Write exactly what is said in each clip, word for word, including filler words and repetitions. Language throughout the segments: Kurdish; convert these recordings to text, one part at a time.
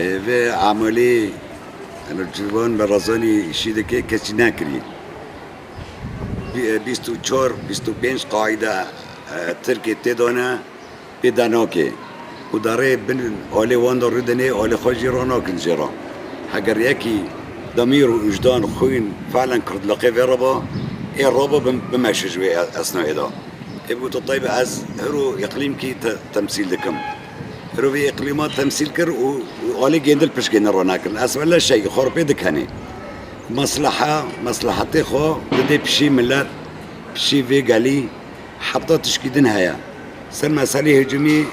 Vê amelî, yani ciwan Barazanî îşî dike, kesî nekirî. Bî-, bîst û çar, bîst û pênc qaîde, e, Tirkê tê de ne, pê de nake. Û derê bin alê wan de rûdinê, alê xwe jî ranakin jê re. Heger yekî demîr û wijdan, xwîn, felen kurdliqê vê re ba, ê re ba bim-, bimeşe ji wê esnayê de. Ê bû tu teybe ez hiro îqlîmkî te-, temsîl dikim. Hiro vê îqlîma temsîl kir û, û alê gêndil piştgêne ranakin. Ez wele şey, xwe pê dikenê. Mesleha, meslehetê xwe didê pişî millet, pişî vê gelî, heta tişkî din heye. Ser meselê hicûmî,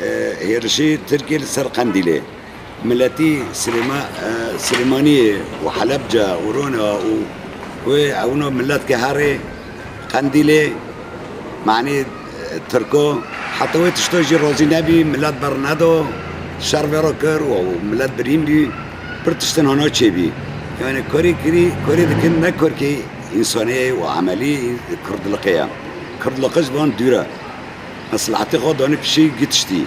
e, hêrişî Tirkiyê li ser Qendîlê. Miletî Silêma-, e, Silêmaniyê û Helebce û Rona û wê ewno milet ke herê Qendîlê, manî, e, Tirko, heta wê tişto jî razî nebî, milet bernedo, şer vê re kir û milet birîn bî, pir tiştin hana çêbî. Yani korê kirî, korê dikin ne korkê însanê û emelî kurdliqê ye. Kurdliqij van dûr e. Meslehetê xwe danî pişî gî tiştî.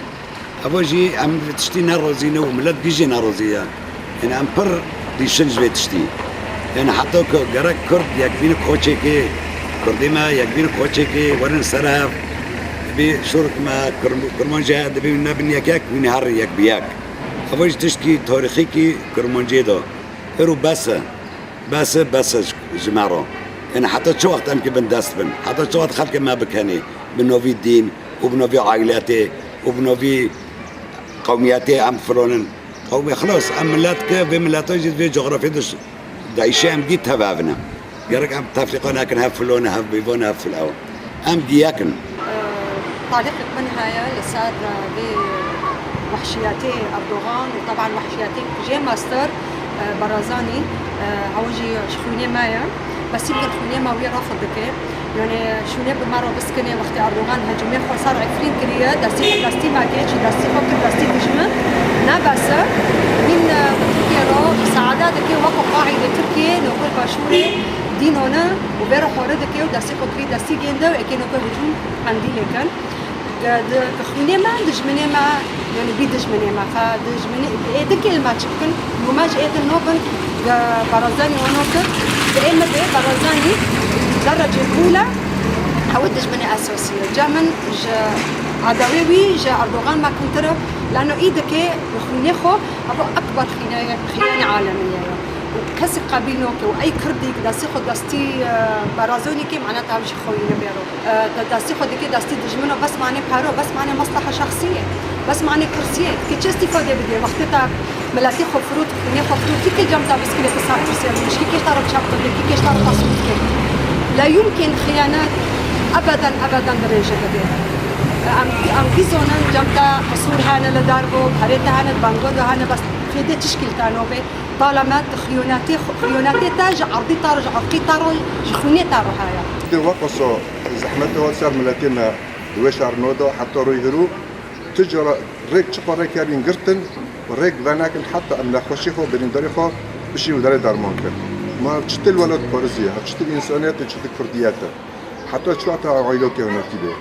Eva jî em vê tiştî nerazî ne û milet gî jî nerazî ye. Yani em pir dîşin ji vê tiştî. Yani heta ku gerek Kurd yek bîne koçekê, Kurdê me yek bîne koçekê, werin ser hev. Dibê şûrk me, Kurm-, Kurmancê dibê nebin yek yek, wîne herin yek bi yek. Eva jî tişkî tarîxîkî Kurmancê de. Hero bes e. Bes e, bes e ji, ji me re. Yani heta çi wext em ki bin dest bin? Heta çi wext xelkê me bikenê? Bi novî dîn û bi novî ailetê û bi novî qewmiyetê em filonin. Qewmê xilas, em milet ki vê mileta jî vê coxrafyê de ş-, de îşe em gî tevevin e. Gerek em tefrîqa nekin, hev filon e, hev bêvan e, hev fil ew. Em gî yek in. Talîqek min heye li ser, e, vê wehşiyetê Erdogan û teben wehşiyetê jê mestir, e, Barazanî, e, ew jî ji xwînê me ye. Besî bi xwînê me wî refd dike. Yani şûnê bi me re biskine wextê Erdogan hecûmê xwe ser Efrîn kiriye, destî xwe destî me kê, çi destî xwe kir destî dijmin. Ne bes e. Wîn, e, bi Tirkiye re misaade dike weko qaîdê Tirkiye, nokir başûrê dîno ne û vê re xore dike û destî xwe kirî destî gênde û êkê nokir hicûm Qendîlê kin. Di, di xwînê me, dijminê me, yani bî dijminê me, xa dijminê, ê din kê li me çi bikin, nû me ji ê din nobin, ge Barazanî wano kir, di ê me de Barazanî derecê bûle, ew dijminê esasî ye. Ca min ji adawê wî, ji Erdogan me kintir e, lano î dike bi xwînê xwe, evo ekber xîne-, xîyanê alemî ye. Û kesek qebîl noke û ey Kurdî ki destî xwe destî, e, Barazanî ke, mane te ev jî xwîne bêro. E, te destî xwe dike destî dijmino, bes mane paro, bes mane mesleha şexsî ye, bes mane kursî ye. Ke çi îstîfade bidê? Wextê te miletê xwe firût, xwînê xwe firût, kî ke cem te biskilê te ser kursî ye, kî kêş te re çap bike, kî kêş te re tesût ke. La yumkin xiyanet ebeden, ebeden dirêje bibê. Em, em vî zonin cem te qisûr hene li dervo, perê te hene, bango de hene, bes fêdê çi şkil te nobê? Tala me, tu xiyonetê xwe, xiyonetê te ji erdî te re, ji irqî te re, ji xwînê te re heye. Dê weqaso zehmetê hat ser miletê me di wê şerno de heta rûyê hîrû, tu cara rêk çiqa rêk herîn girtin, rêk venekin heta em nexweşî xwe, birîndarî xwe bişî û derê derman kin. Ma ev çi til welat parêzî ye, ev çi til însaniyet e, çi til kurdiyet e. Heta çi wexta ew aîlokê winetî bê?